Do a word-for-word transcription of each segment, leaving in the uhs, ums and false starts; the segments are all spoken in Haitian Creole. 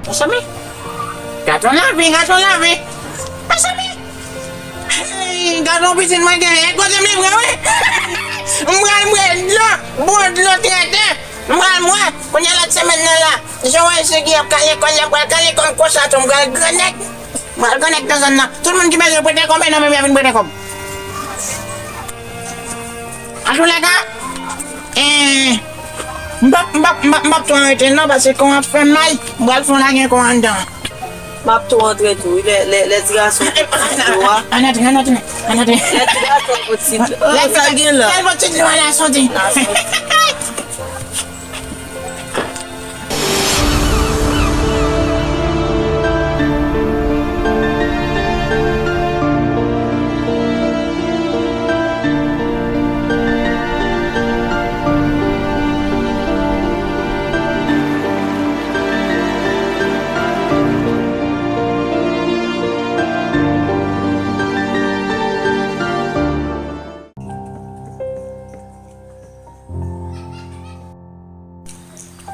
Mezanmi, gad yon lavi, gad yon lavi. Mezanmi, hey, gad yon pitit mwen genyen, kote m li vre wi. M pral bwè dlo, bon dlo trete. M pral mwen, kounye a lòt semèn nan la. Jan w wè isi ki ap kale kòl la, pral kale kòl konsa tou, m pral grannèg. M pral grannèg nan zòn nan. Tout moun ki bezwen prete kòb, e nan men m y ap vin prete kòb. Antoulèka, eh, m p ap, m p ap, m p ap, m p ap twò rete non, paske kò an ap fè m mal, m pral fè yon lagè kò anndan. M ap tou antre tou, wi, lè, lè, lè ti gason fè ti dlo a. Ann antre, ann antre, ann antre. Lè ti gason fè ti dlo. Lè ti gason fè ti dlo a, n a soti. N a soti.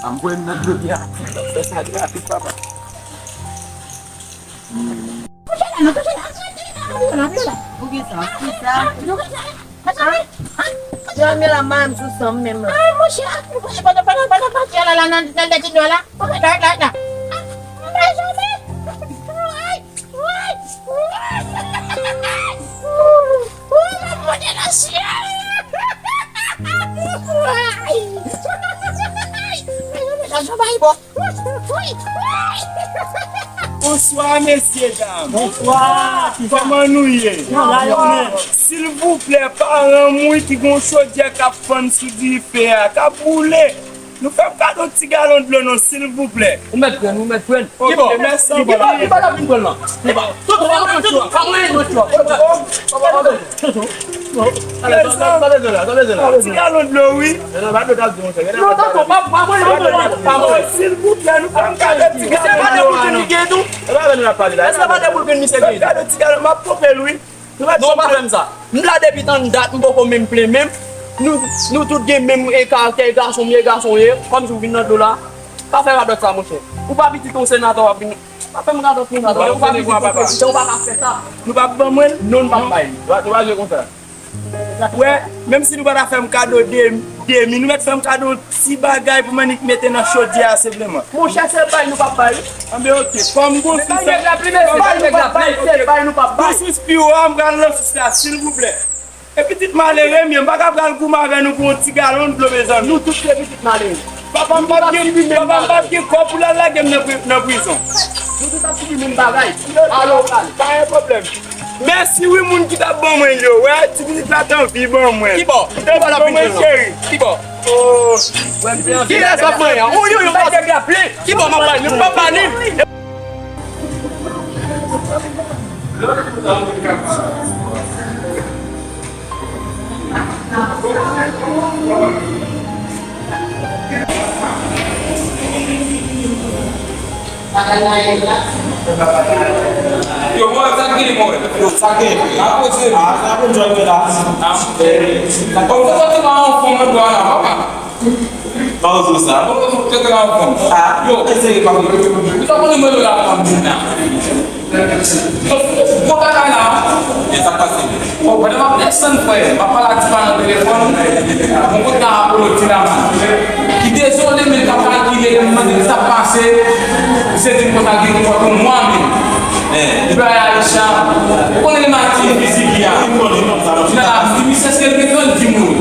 Anmwey nan dlo a, fè sa rapid, papa. Pou ki sa? Pou ki sa? Dòmi la, m pa menm sou san m menm la. Ah, monchè, monchè, pandan, pandan, pandan pati a la, la, nan, nan, nan ti dlo la. Ok, la, la, la. Ah, mezanmi. Ay. Woy! Woy! Woy, m ap monte nan syèl! Woy! Mezanmi, sa bay bon. Woy! Woy! Bonswa, mesye dam. Bonswa, kisa? Kòman nou ye? Nou la, yo menm. Silvouplè, paran m wi ki gon chodyè k ap fann sou dife a, k ap boule. Nou fè m kado ti galon dlo non, silvouplè. Ou mèt pran, ou mèt pran. Ok, mèsi anpil. Li pa, li pa, li pa vin pran nan. Li pa. Tonton, pa mwen, tonton, pa mwen, tonton. Tonton, tonton. Ti galon dlo, wi. Non, tonton, pa, pa mwen, tonton, pa mwen. Silvouplè, nou fè m kado ti galon dlo a non. Èske pa de boul grenn misye gen tou? Èske pa de boul grenn misye gen tou? Kado ti galon, m ap ponpe l, wi. Non, pa fè m sa. M la depi tann dat, m poko menm plen menm. Nou, nou tout gen menm e karaktè, e gason m ye, e gason w ye. Kòmsi w vin nan dlo la. Pa fè radòt sa, monchè. Ou pa pitit yon senatè, w ap vin. Pa fè m radòt konsa, non. Ou pa pitit yon prezidan, ou pa ka fè sa. Nou p ap ban mwen l? Non, nou p ap bay. Nou pa, nou pa jwe konsa. Wè, menm si nou pa ta fè m kado de, demi, nou mèt fè m kado ti bagay pou m annik mete nan chodyè a senpleman. Monchè, sèl bay nou p ap bay. Anben, ok. Kòm gon sous, bay nou p ap bay, sèl bay nou p ap bay. Gon sous pi wo a, m pral nan sous la, silvouplè. E pitit malere m ye, m pa ka pral goumen avè nou pou yon ti galon dlo, mezanmi. Nou tout se pitit malere. Papa m p ap gen, papa m p ap gen kòb pou l al lage m nan pri-, nan prizon. Nou tout ap sibi menm bagay. Alo, pale. Pa gen pwoblèm. Mèsi wi moun ki t ap ban mwen l yo. Wè, ti pitit la t anvi ban mwen. Kibò? Kibò l ap vin jwenn lan? Cheri. Kibò? Kilès w ap manyen an? Ou yo yo pa te graple. Kibò m ap pale? M p ap pale. Yo, mwen, sa k gen, mwen? Yo, sa k gen? Apoze. Ah, sa pou jwenn la. Ah, eh. Bon, mwen soti pa anfòm nan dwa la, papa. Pa anfòm sa. Bon, mwen soti pa anfòm. Ah, yo. Eseye pa mwen. Ou ta konnen mwen la, fòm nan. Bon bagay la. E sa k pase? Bon, pandan m ap desann, frè, m ap pale ak ti pa nan telefòn, mwen kote nan Apollo Tilaman. Ki dezole, men l t ap kalkile, lè m mande ki sa k pase, misye di m konsa gen yon pòt yon mwa menm. Li bay Aisha, ou konnen li mati fizik li a. Final la, m di misye èske l gen trant di moun.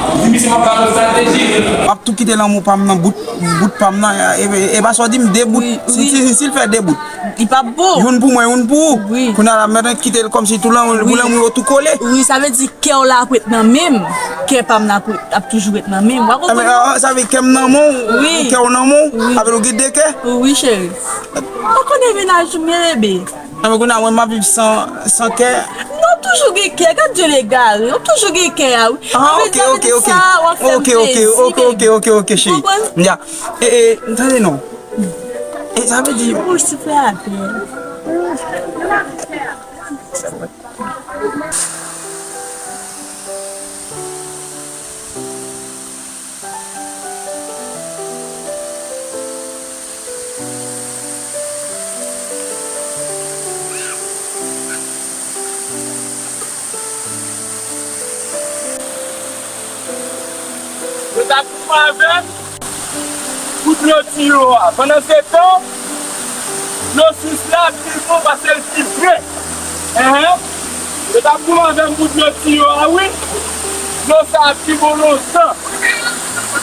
M di misye m ap ba nou estrateji. M ap tou kite lanmou pa m nan bout, bout pa m nan, e, e, e pa sa w di m de bout. Wi, si, wi. Si, si, si l fè de bout. Li p ap bon. Youn pou mwen, youn pou ou. Wi. Kounye a la, m mèt kite l kòmsi tou lanmou, pou lanmou yo tou kole. Wi, sa vle di kè w la ap ret nan men m. Kè pa m la ap ret, ap toujou ret nan men m. W a konprann? Ah, sa vle kè m nan men w, wi. Kè w nan men w, wi. Avè l ou gen de kè. Wi, cheri. Ou konnen mennaj ou m ye, bebe. Ah, men kounye a, mwen, m ap viv san, san kè. Non, w toujou gen kè. Gad jan l egare. W toujou gen kè a, wi. Ah, ok, ok, ok. Sa, w ap fè m plezi, bebe. Ok, ok, ok, ok, ok, cheri. Konprann? M di a, e, e, tande non. E sa vle di. Ou souple atè. Sa k pou avè m pou dlo tiyo a. Pandan se tan, dlo sous la pi bon pase l filtre. Enhen. Yo t ap pran avè m pou dlo tiyo a, wi. Dlo sa a pi bon lontan.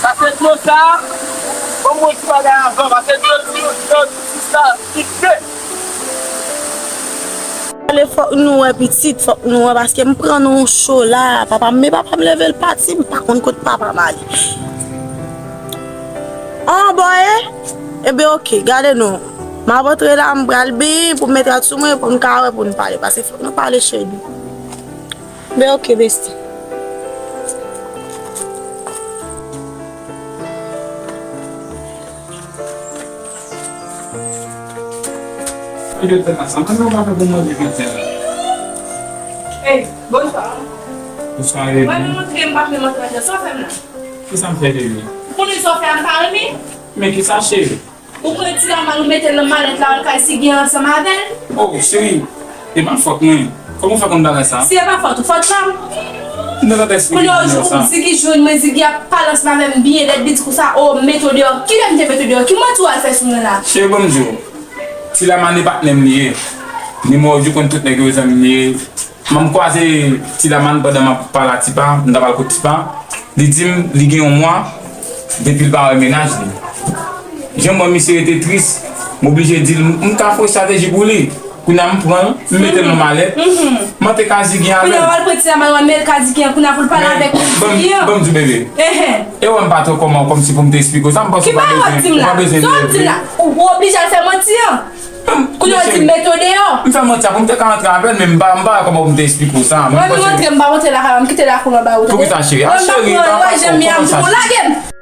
Pase dlo sa a, ban m yon ti bagay avan. Pase dlo tiyo, dlo sous la pi pre. Ale, fòk nou wè pitit, fòk nou wè, paske m pran nou cho la. Papa m, men papa m leve l pati, m pa konn kot papa m ale. An bò e? Ebyen, oke, gade non. M ap antre la, m pral benyen pou m mete rad sou mwen, pou n ka wè, pou n pale. Paske fòk nou pale, cheri. Ebyen, oke, besti. Ey, bonswa. Bonswa, Evelyn. Mwen montre m pa menm antre ladan. Sa w fè m la? Kisa m fè, cheri? Ou konnen sa w fè a m pa renmen? Men kisa, cheri? Ou pran ti laman ou mete l nan malèt la, al kay Ziggy ansanm avè l. Oh, cheri, e pa fòt mwen. Kòman w fè konn bagay sa? Si e pa fòt ou, fòt pa m. Kounye a, ou Ziggy jwenn mwen, Ziggy ap pale ansanm avè m byen lèd, li di konsa, oh, mete w deyò. Kilè m te mete w deyò? Ki manti w al fè sou mwen la? Cheri, ban m di w. Ti Lamane patnè m li ye. Nimewo di konn tout nèg yo zanmi m li ye. M kwaze Ti Lamane pandan m ap pale a Tipa, m t ap al kot Tipa. Li di m li gen yon mwa depi l pa wè mennaj li. Jan m wè misye rete tris, m oblije di l m ka fè estrateji pou li. Kounye a m pran l, m mete l nan malèt. M antre kay Ziggy avè l. Kounye a w al pran Ti Lamane w al mete l kay Ziggy an, kounye a pou l pale avèk Ziggy an. Ban m di w, bebe. E wè m pa twò kòman, kòmsi pou m te esplike w sa, m panse w pa bezwen, ou pa bezwen nève. Ou oblije al fè manti an. Kounye a w di m mete w deyò. M fè manti a pou m te ka antre avè l, men m pa, m pa wè kòman pou m te esplike w sa. Mwen menm antre, m pa monte lakay la, m kite lakou lan ba ou, tande? Poukisa, cheri? A, cheri, pa, pa, pa, pa, pa, lage m.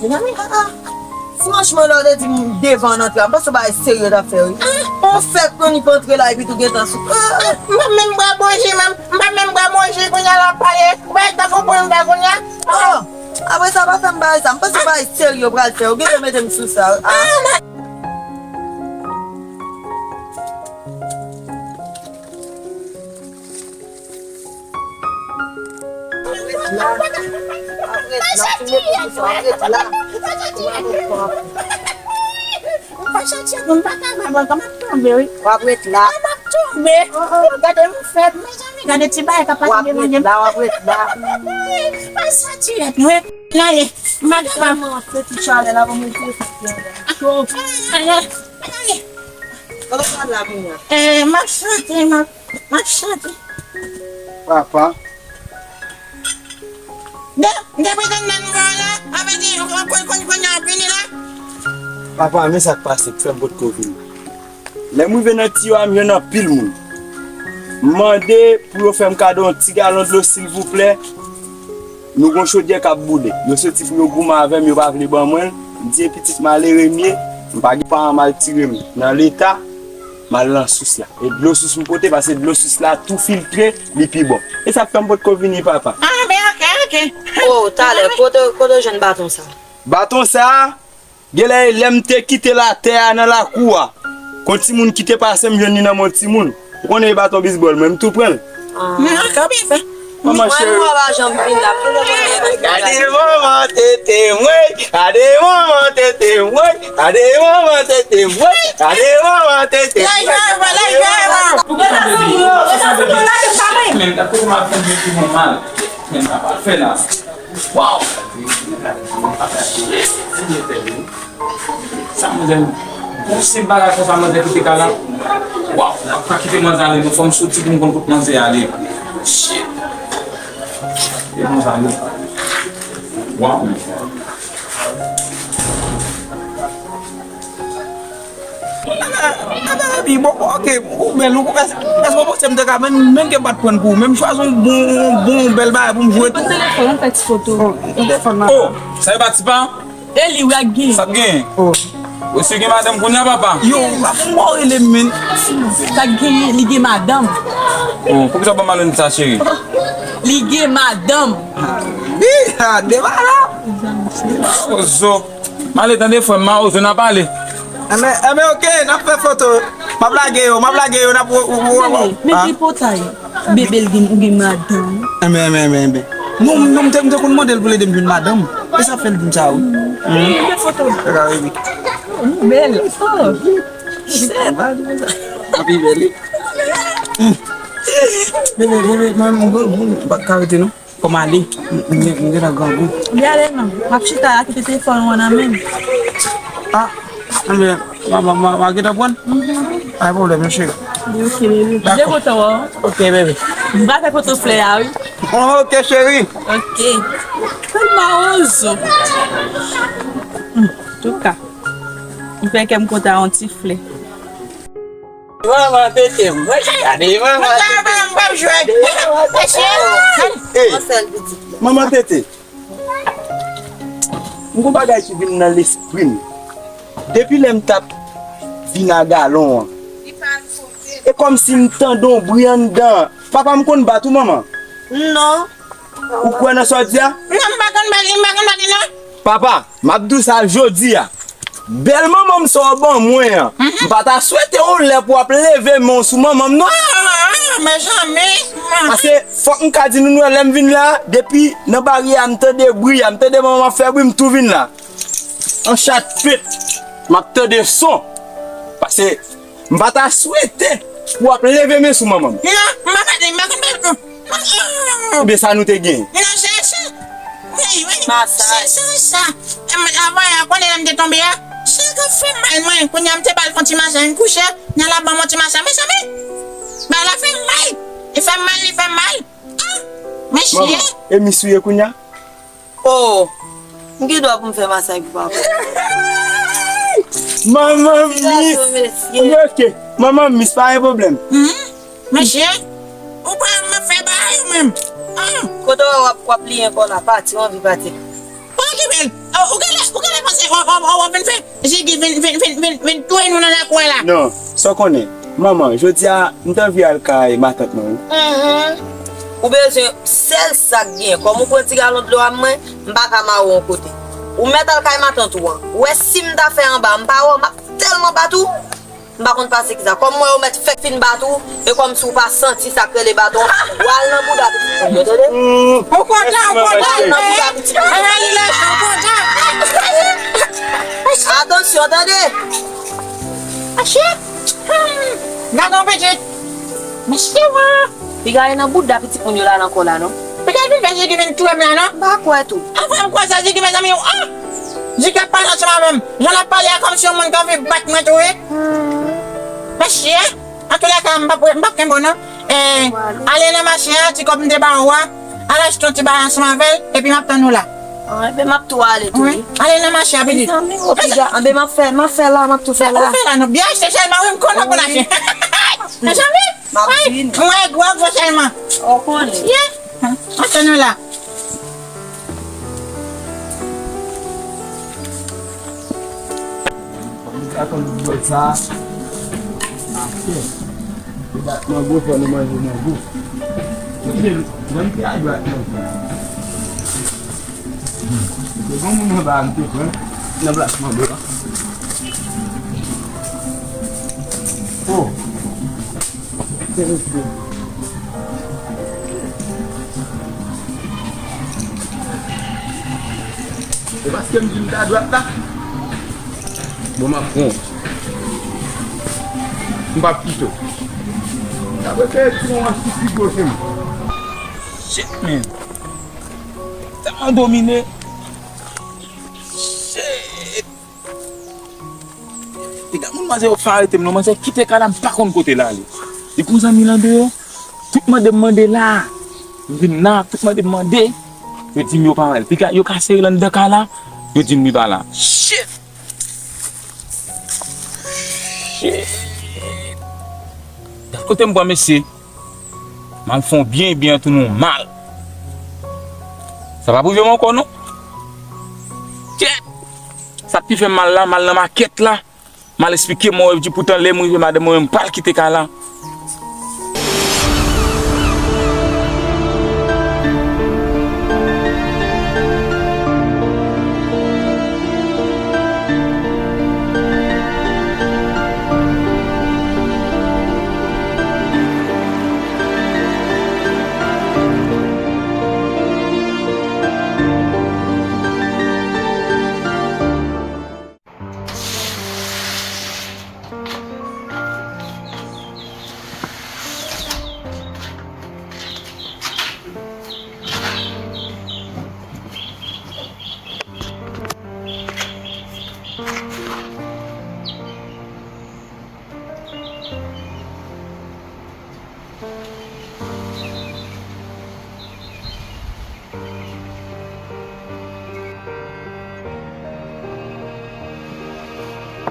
Mezanmi, ah, ah. Franchman, lè w te di m devan an antre a, m panse se bagay serye w t ap fè, wi. Ou fèk konn li pa antre la epi tou gentan sou. Ah, ah. M pa menm bwè bon ji, menm. M pa menm bwè bon ji, kounye a l ap pale. Ou pa tankou pou m fè kounye a? Oh, apre sa, pa fè m bagay sa. M panse se bagay serye w pral fè. Ou gentan mete m sou sa. Ah. Mwen pa santi anyen, non, m pa ka ba bòl, kòman m ap tonbe, wi. W ap ret la. Kòman m ap tonbe? Oh, oh, gade yon fèt, mezanmi, gade ti bagay k ap pase devan je m. W ap ret la, w ap ret la. Mwen pa santi anyen, non. Nan ye, m pa ka ba. Sèlman se ti chalè la, ban mwen retire sèt chalè. Cho. Nan ye. Kòman w ap la kounye a? Eh, m ap chante, m ap, m ap chante. Papa. De, de prezidan nan nouvo la, avè di, konn, konn, konn, konn ap vini la. Papa, men sa k pase, k fè m potko vini. Lè m rive nan tiyo a, m jwenn anpil moun. M mande pou yo fè m kado yon ti galon dlo, silvouplè. Nou gon chodyè k ap boule. Yo soti pou yo goumen avè m, yo pa vle ban mwen l. M di, e pitit malere m ye, m pa gen paran m al tire m nan leta, m al nan sous la. E dlo sous m pote, paske dlo sous la tou filtre, li pi bon. E sa k fè m potko vini, papa. Ah, ben, oke, oke. Oh, talè, kote, kote w jwenn baton sa? Baton sa, genlè e lè m te kite latè a nan lakou a. Kon timoun ki te pase, m jwenn li nan men yon timoun. Ou konnen e baton bizbòl, mwen, m tou pran l. Ah. Mwen ankò byen fè. Manman cheri. Mwen pa janm vin la. Gade manman tete mwen, gade manman tete mwen, gade manman tete mwen, gade manman tete mwen. Laj mwen, laj mwen. Ou gentan sou mwen, ou gentan sou mwen, lage m pa mwen. Men, gade kòman ap fè m mete mwen mal. Men, sa pa fè la. Waw! Sa manzè, bon se bagay konsa manzè kite kay la. Waw, m pa ka kite manzè ale non, fò m soti pou m konn kot manzè ale. Shit. E manzè ale. Waw. Epi, bon, ok, ou bèl, ou, èske, èske w panse m te ka menm, menm ke m pa t pran pou ou, menm chwazi yon bon, bon bèl bagay pou m jwe tou? Pran telefòn, ou fè ti foto. Oh, yon telefòn nan. Oh, sa e pa Tipa? E li, wi, ak gen. Sa gen? Oh. Ou si gen madanm kounye a, papa? Yo, mwen rele m, men. Sa gen, li gen madanm. Oh, poukisa w ban m alen sa, cheri? Li gen madanm. Ih, ah, de madanm. Oh, zo. M ale tande frè m, ma ozo n a pale. Enben, enben, ok, n ap fè foto. M ap lage yo, m ap lage yo, n ap w-, w-, w-, w-, men ah. Tripotay, bebe l gen, ou gen madanm. Enben, enben, enben, enben. Non, non, m te, m te konn mande l pou l ede m jwenn madanm. E sa fè l di m sa, wi. Fè foto. Ou bèl. Oh. Shit. Anpi bèl, wi. Bebe, bebe, mwen, mwen, mwen, mwen pa ka rete, non. Kòm ale, m, m, m gentan grangou. Li ale non. M ap chita la, kite telefòn ou an nan men m. Ah, enben, ma, ma, ma, ma gentan pran? Mhm. Pa gen pwoblèm, non, cheri. Ok, bebe. Dakò. Je kontan wè w. Ok, bebe. M va fè foto flè a, wi. Oh, ok, cheri. Ok. Tèlman ozo. Hmm, antouka, m fè kè m kontan yon ti flè. Manman tete m. Gade manman tete m. Gade manman tete m. Hey, manman tete. M gon bagay ki vin nan lespri m. Depi lè m t ap vin a galon an, e kòmsi m tande yon bri anndan. Papa m konn bat ou, manman? Non. Ou kwè nan sa w di a? Non, m pa konn bat li, m pa konn bat li, non. Papa, m ap di w sa jodi a. Bèl manman m sa w ban mwen an. Mhm. M pa ta swete yon lè pou w ap leve men w sou manman m, non. Ah, ah, ah, mezanmi. Paske fòk m ka di nou, nou wè lè m vin la, depi nan baryè a, m tande bri a, m tande manman m ap fè bri, m tou vin la. An chat pit, m ap tande son. Paske m pa ta swete pou w ap leve men sou manman m. Non, m pa pale, m pa konn pale. Ebyen sa nou te gen. Nan chèche. Wi, wi. Masaj. Se, se sa. E m, avan yè, konnen lè m te tonbe a, sa k ap fè mal mwen. Kounye a m te ba l fè yon ti masaj, m kouche, nan la ban m yon ti masaj. Mezanmi, bagay la fè mal. Li fè mal, li fè mal. Ah, mesye. Manman, e misye kounye a? Oh, m gen dwa pou m fè masaj pou papa. Manman Miss. Mesye. Ok, ok. Manman Miss, pa gen pwoblèm. Mhm. Mesye, ou pa m ap fè bagay ou menm. Ah. Kote w ap, w ap pliye ankò la, pati, w anvi pati. Pa okipe l. Ou, ou genlè, ou genlè panse w, w, w, w ap vin fè Jigi vin, vin, vin, vin, vin touye nou nan lakou a la. Non, sa w konnen, manman, jodi a, m t anvi al kay matant mwen, wi. Mhm. Ou bezwen sèl sa k gen. Kòm ou pran ti galon dlo a mwen, m pa ka mare w yon kote. Ou mèt al kay matant ou an. Ou wè si m ta fè anba, m pa wè w, m ap tèlman bat ou. M pa konn pase ki sa. Kòm m wè yo mèt fèk fin bat ou, e kòmsi w pa santi sa k rele baton, w al nan bouda pitit moun yo, tande? Ou kontan, ou kontan. W al nan bouda pitit moun yo. Ay, ay, li lèche, ou kontan. Atansyon, tande? Mesye. Gade yon pitit. Mesye, wa. Piga e nan bouda pitit moun yo la nan kò la, non? Pitit vin fè Jigi vin touye m la, non? M pa kwè tou. Anfè m kwè sa, Jigi, mezanmi, ah! Jigi ap pale ansanm avè m. Jan l ap pale a, kòmsi yon moun k anvi bat mwen tou, wi. Mesye, antoulèka, m p ap, m p ap kenbe w, non. Eh, ale nan mache a, ti kòb m te ba ou a. Al achte yon ti bagay ansanm avè l, epi m ap tann ou la. Ah, ebyen, m ap tou ale tou, wi. Wi. Ale nan mache a, pitit. Mezanmi, o piga, ebyen, m ap fè, m ap fè la, m ap tou fè la. Ou fè la, non. Byen achte sèlman, wi, m konnen pou l achte. Mezanmi, m ap vini. Mwen gwo, gwo sèlman. Ou konnen. Yeah. Antre nou la. Atann bòl sa. Mache. Li bat mango, fò nou manje mango. Mwen te adwat mango. Se bon moun anba a m te pran nan plas mango a. Oh. Se mesye. E paske m di m ta dwat la. Bon, m ap pran. M p ap kite w. Sa vle fè ti yon wan sou pi gwo ke m. Shit, man. Tèlman domine. Shit. Piga moun manzè yo fè arete m non, manzè kite kay la, m pa konn kote l ale. Li gon zanmi l andeyò, tout mande m mande la. M vin la, tout mande m mande. Yo di m yo pa wè l. Piga yo ka sere l anndan kay la, yo di m li pa la. Shit! Shit! Kote m pran mesye, m al fè yon byen, byen an tounen yon mal. Sa p ap rive m ankò non. Kèt! Sa k pi fè m mal la, m al nan makèt la. M al esplike mwen, epi poutan lè m rive, madanm mwen, m pral kite kay la.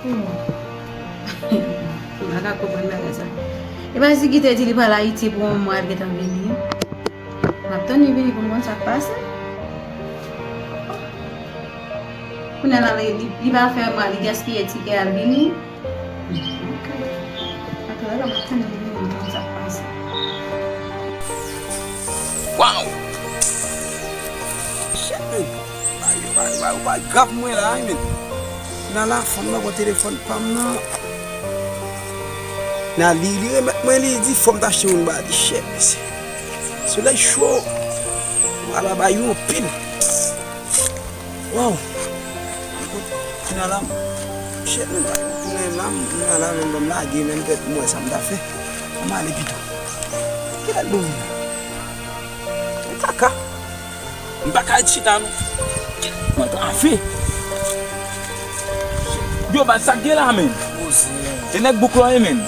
Hmm. M pa ka konprann bagay sa. E pa Ziggy te di li pral Ayiti pou yon mwa, l gentan vini. M ap tann li vini pou m konn sa k pase. Kounye a la, li, li, li pa fè mwa, li gaspiye tikè al vini. Ok. Dakò, la, m ap tann li vini, m konn sa k pase. Waw! Shit, man. Bagay yo, bagay, bagay, bagay grav mwen la, wi, men. Nan la, fanm nan pran telefòn pa m nan. Nan li, li remèt mwen, li di fò m ta achte youn ba li. Shit, mesye. Solèy cho. Ala ba yo anpil. Waw. Kounye a la, shit, men, tounen la, m, m ala, men, ban m lage, men, pèt, m wè sa m ta fè. An m ale pito. Kilè l bon vin la? Kaka. M pa ka ret chita non. Mwen trave. Yo, baz, sa k gen la, men? E nèg bouk lan ye, men.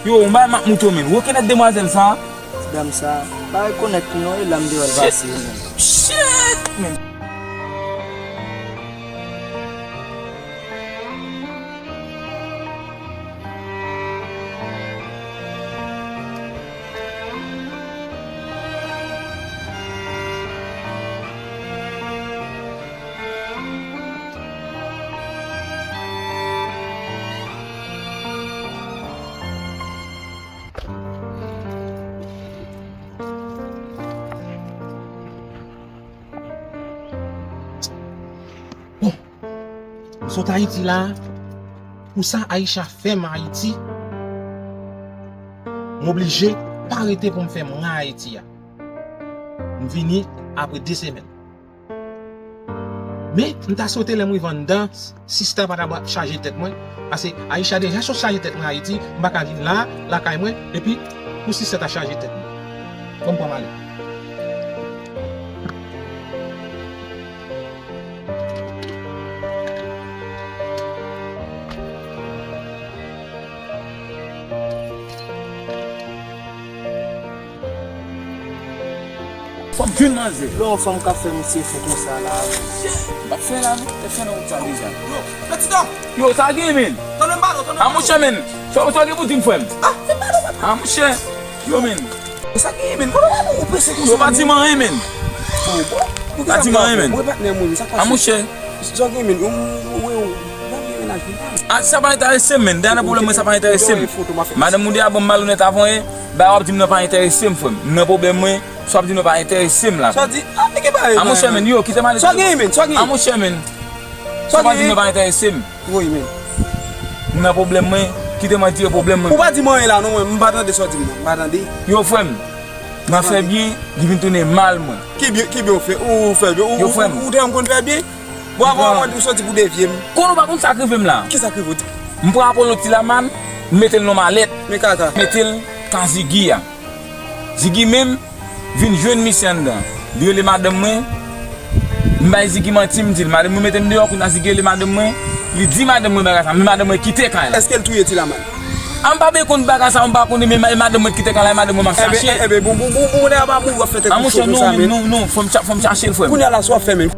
Yo, yon bagay m ap moute w, men. Ou rekonèt demwazèl sa? Ti dam sa, pa rekonèt li non, e la m te wè l pase, men. Shit, men. Bon, m sot Ayiti la, pou sa Aisha fè m Ayiti, m oblije pa rete pou m fè mwa Ayiti a. M vini apre de semèn. Men, m ta swete lè m rive anndan, sista pa ta ap chaje tèt mwen, paske Aisha deja sot chaje tèt mwen Ayiti, m pa ka vin la, lakay mwen, epi pou sista ta chaje tèt mwen. Bon, m pran m ale. Fò m jwenn manzè. Lè yon fanm ka fè misye fou konsa la. M p ap fè la non, te fè nan wout sa deja. Yo, Petita! Yo, sa gen, men? Tande m pale w, tande m pale w. A, monchè, men. Sa, sa w gen pou di m, frè m? A, se pale w, papa. A, monchè. Yo, men. Sa gen, men? Kòman ou prese konsa? Yo, pa di m anyen, men. Oh, bon. Pa di m anyen, men. Mwen patnè mwen, sa k pase? A, monchè. Sa w gen, men? Ou, ou, ou, ou, ou pa gen mennaj, men. A, sa pa enterese m, men. Dèyè nan pwoblèm mwen, sa pa enterese m. Madanm ou deja ban m malonèt avan, e bagay w ap di m nan pa enterese m, frè m. M nan pwoblèm mwen, sa w ap di m nan pa enterese m la. Sa w di? A, men ki bagay? A, monchè, men, yo, kite m ale. Sa w gen, men? Sa w gen? A, monchè, men. Sa w di m nan pa enterese m. Woy, men. M nan pwoblèm mwen, kite m retire pwoblèm mwen. Ou pa di m anyen la, non, mwen, m pa tande sa w di m nan, m pa tande. Yo, frè m, nan fè byen, li vin tounen mal mwen. Ki byen, ki byen w fè? Ou fè byen? Ou, yo, frè m, ou te janm konn fè byen? Bon, avan mwen di w soti pou devye m. Konnen w pa konn sa k rive m la. Ki sa k rive w di? M pran Apollo Tilaman, m mete l nan malèt. Men kaka. Mete l kan Ziggy a. Ziggy menm vin jwenn misye anndan. Li rele madanm mwen. M bay Ziggy manti, m di l, madanm mwen mete m deyò, kounye a Ziggy rele madanm mwen. Li di madanm mwen bagay sa, men madanm mwen kite kay la. Èske l touye Tilaman? A, m pa byen konn bagay sa, m pa konnen, men ma-, madanm mwen kite kay la, e madanm mwen m ap chache. Enben, enben, bon, bon, bon, bon, nèg ap mouri, w ap fè tèt ou cho konsa, men. Non, non, non, non, fò m cha-, fò m chache l, frè m. Kounye a la, sa w ap fè, men?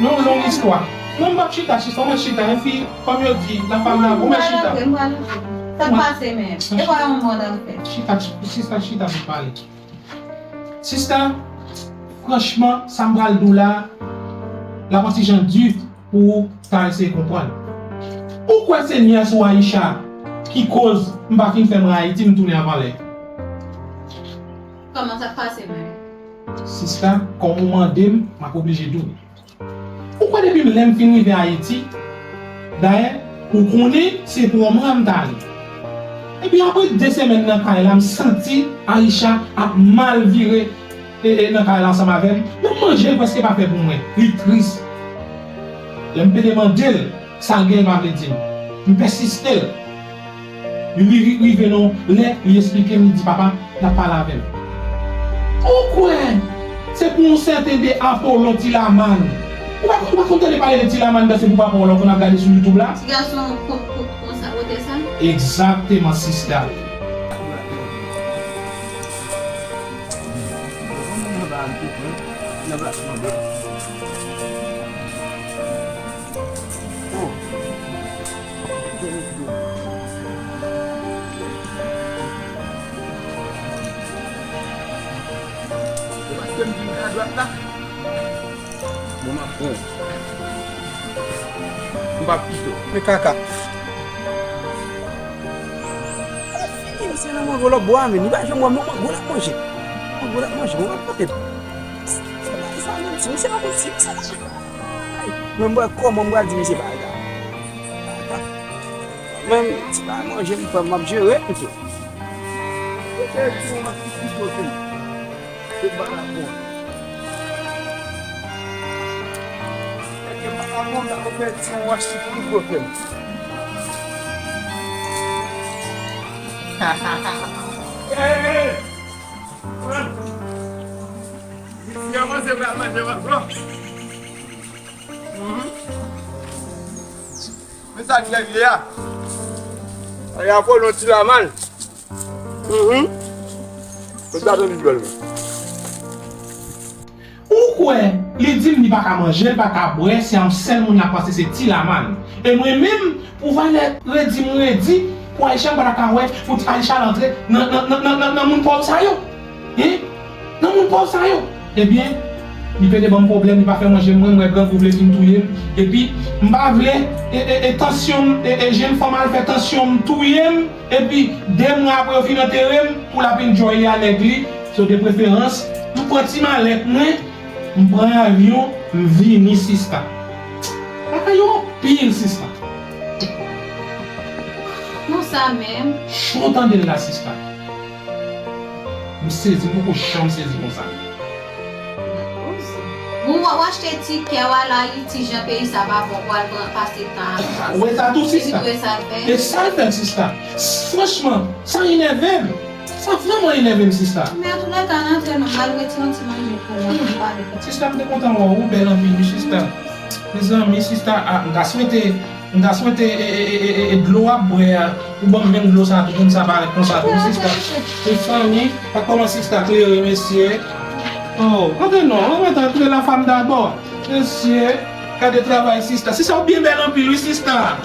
Yon long istwa. Non, m p ap chita, sista, ou mèt chita. Yon fi, kòm yo di, la femme là, ou mèt chita. M pral antre, m pral antre. Sa k pase menm? E pa yon mò n ap fè. Chita, sista, chita, nou pale. Sista, franchman, sa m pral di w la, l ap yon ti jan di pou w ta eseye konprann. Ou kwè se nyès ou Aisha ki koz m pa fin fè m ray Ayiti, m tounen anvan lè? Kòman sa k pase menm? Sista, kòm ou mande m, m ap oblije di w. Ou kwè depi lè m fin rive Ayiti, dayè, ou konnen se pou yon mwa m t ale. Epi apre de semèn nan kay la, m santi Aisha ap mal vire e, e, nan kay la ansanm avè m. Menm manje l prèske pa fè pou mwen. Li tris. Lè m pede mande l sa l genyen, l pa vle di m. M pèsiste l. Li ri-, rive nan yon lè, li esplike m, li di, "Papa, n ap pale avè m." Ou kwè se pou yon sèten de Apollo Tilaman. Ou pa, ou pa konn tande pale de Tilaman, dan se pou papa w la, ou konn ap gade sou YouTube la? Ti gason, kon, kon, konsa, wotè sa? Egzakteman, sista. Oh. Se paske m vin adwat la. Bon, m ap pran. M p ap kite w. Men kaka. Fini, misye nan mango lòt bò a, men li pa janm wè m nan mango l ap manje. Mango l ap manje, bon, m ap pote l. Sa bagay sa menm, ti misye pa konn si misye pa. Ay, men m wè kòman m pral di misye bagay sa. Men ti bagay manje m pran, m ap jere pito. Misye di yon ti pito tou. Se pa la bon. Èske pa la bon, la pou fè ti yon wach ti pito frè m. Hey, hey, hey. Misye avanse pral manje mango. Mhm. Men sa k regle a. Ay, Apollo Tilaman. Mhm. Men sa tande dwèl mwen. Ou kwè li di m li pa ka manje, li pa ka bwè, se yon sèl moun l ap panse se Tilaman. E mwen menm, pou valè redi m redi, pou Aisha m pa ta ka wè, pou Aisha al antre nan, nan, nan, nan, nan, nan moun pòv sa yo. Hein? Nan moun pòv sa yo. Ebyen, li pede ban m pwoblèm, li pa fè manje mwen, m wè grangou vle vin touye m. Epi, m pa vle, e, e, e, tansyon m, e, e, jenn fanm al fè tansyon m touye m. Epi, de mwa apre yo fin antere m, pou l ap enjoy li a nèg li. So, de preferans, m pran ti malèt mwen, m pran avyon, m vini, sista. Bagay yo anpil, sista. Konsa menm. Cho tande l la, sista. M Sezi, m poko janm sezi konsa. Bon, w w achte tikè, w al Ayiti, jan peyi sa pa bon, w al pran pase tan. Ou wè sa tou, sista? E sa l fè m, sista? Franchman, sa enève m. Sa vrèman enève m, sista. Men antouka, n antre, nou pral retire yon ti manje pou ou, nou pale. Sista, m te kontan wè w, ou bèl anpil, wi, sista. Mezanmi, sista, a, m ta swete, m ta swete e, e, e, e, e dlo w ap bwè a, ou ban m menm dlo sa tou, pou m sa parèt konsa tou, wi, sista. Mezanmi, pa kòman sista klere, mesye. Oh, antre non, antre, antre la femme d'abord. Mesye, gade travay sista. Sista, ou byen bèl anpil, wi, sista.